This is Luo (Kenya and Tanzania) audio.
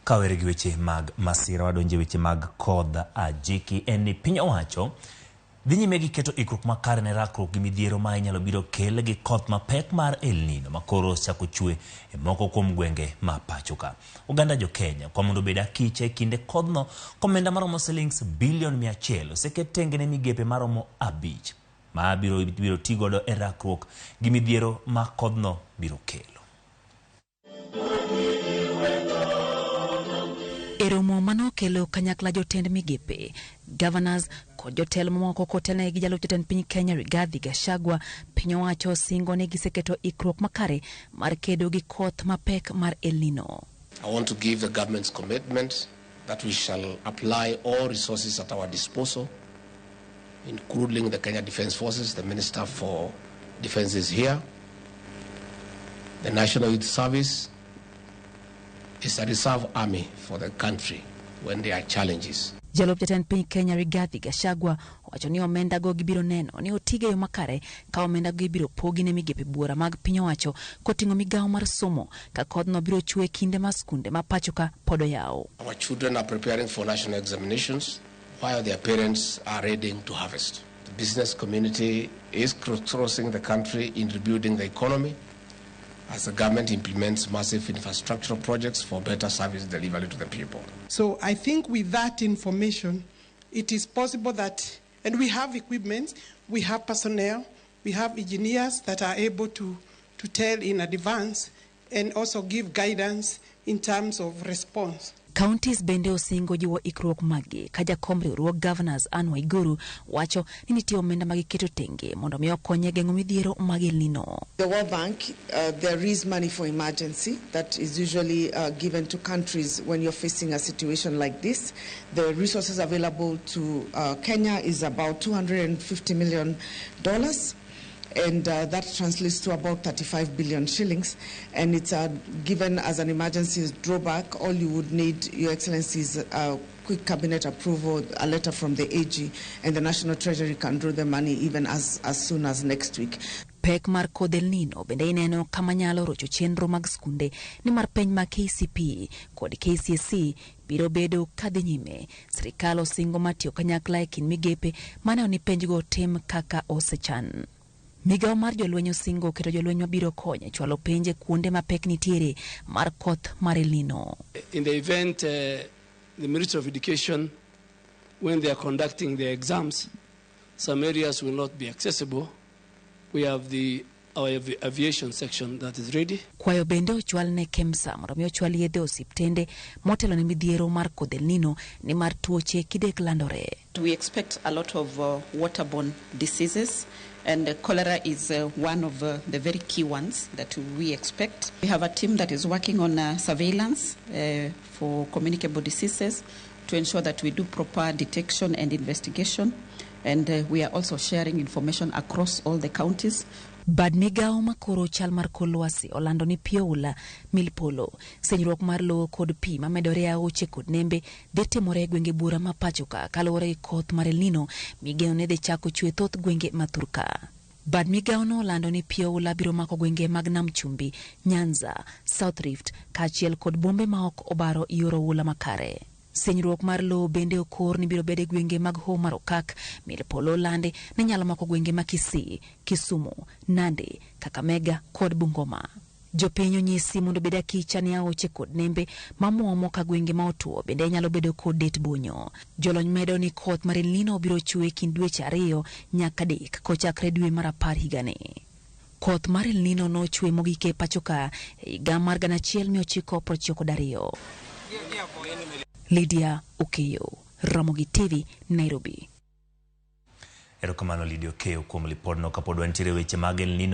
Kawere gi weche mag masira, wadonjo e weche mag kodh ajiki. En ni piny owacho dhi nyime gi keto ikruok makare ne rakruok gi midhiero ma inyalo biro kel gi koth mapek mar El Nino ma koro osechako chwe e moko kuom gwenge ma pacho ka. Oganda jo Kenya kwa mondo obed akicha e kinde kodhno komenda maromo silings bilion 100 oseket tenge ne migepe maromo 5 ma biro ti godo e rakruok gi midhiero ma kodhno biro kelo. E romo mane okelo kanyakla jotend migepe, governors kod jotelo mamoko kotelnegi gi jalup jatend piny Kenya Rigathi Gachagua, piny owacho osingo ni giseketo ikruok makare mar kedo gi koth mapek mar El Nino. I want to give the government's commitment that we shall apply all resources at our disposal, including the Kenya Defence Forces. The Minister for Defence is here. The National Youth Service is a reserve army for the country when there are challenges. Jalup jatend piny Kenya Rigathi Gachagua owacho ni omenda go gibiro neno ni otigo e yo makare ka omenda go ibiro pogi ne migepe buora mag piny owacho koting'o migawo mar somo ka kodhno biro chwe kinde ma skunde ma pacho ka pod oyaw. Our children are preparing for national examinations while their parents are ready to harvest. The business community is crossing the country in rebuilding the economy as the government implements massive infrastructural projects for better service delivery to the people. So I think with that information, it is possible that, and we have equipment, we have personnel, we have engineers that are able to tell in advance and also give guidance in terms of response. Counties bende osingo jiwo ikruok maggi ka jakom riwruog Governors Anne Waiguru wacho ni nitie omenda ma giketo tenge mondo mi okony e geng'o midhiero mag El Nino. The World Bank, there is money for emergency that is usually given to countries when you're facing a situation like this. The resources available to Kenya is about $250 million. And that translates to about 35 billion shillings, and it's given as an emergency drawback. All you would need, Your Excellency, is a quick cabinet approval, a letter from the AG, and the National Treasury can draw the money even as soon as next week. Pek mar kodh El Nino bende ineno kama nyalo rocho chenro mag skunde nimar penj mag KCPE kod KCSE biro bedo kadhi nyime. Sirikal osingo mar tiyo kanyakla e kind migepe maneno ni penjgo tim kaka osechan. Migawo mar jolweny osingo keto jolweny mabiro konyo e chwalo penj e kuonde ma pek nitiere mar koth mar El Nino. In the event the Ministry of Education, when they are conducting their exams, some areas will not be accessible. We have our aviation section that is ready. Kwayo bende ochwal ne KEMSA mondo mi ochwal yedhe osiptende motelo ne midhiero mar kodh El Nino nimar tuoche kidek landore. We expect a lot of waterborne diseases, and cholera is one of the very key ones that we expect. We have a team that is working on surveillance for communicable diseases to ensure that we do proper detection and investigation, and we are also sharing information across all the counties. Bad migawo makoro chal mar kor lwasi olando ni pi oula, mil polo, senyruok mar lowo kod pi mamedore e aoche kod nembe dhi timore e gwenge buora ma pacho ka kaluwore gi koth mar El Nino migeno ni dhi chako chwe thoth gwenge ma thurka. Bad migawo no olando ni pi oula biro mako gwenge mag Nam Chumbi, Nyanza, South Rift kaachiel kod bombe ma ok obaro yor oula makare. Senyruok mar lowo bende okor ni biro bedo e gwenge mag Hoho mar Okak, mil polo olandi ni nyalo mako gwenge ma Kisii, Kisumu, Nandi, Kakamega kod Bungoma. Jopiny onyisi mondo obed akicha ni aoche kod nembe mamuomo ka gwenge ma otuo bende nyalo bedo kod det bonyo. Jolony medo ni koth mar El Nino biro chwe e kind dweche 2 nyaka 3 kochakre dwe mar 10 higani. Koth mar El Nino nochwe mogik e pacho ka e higa mar 1992. Lydia Okeyo, Ramogi TV, Nairobi. Erokamano Lydia Okeyo kuom lipodno. Kapod wantiere weche mag El Nino.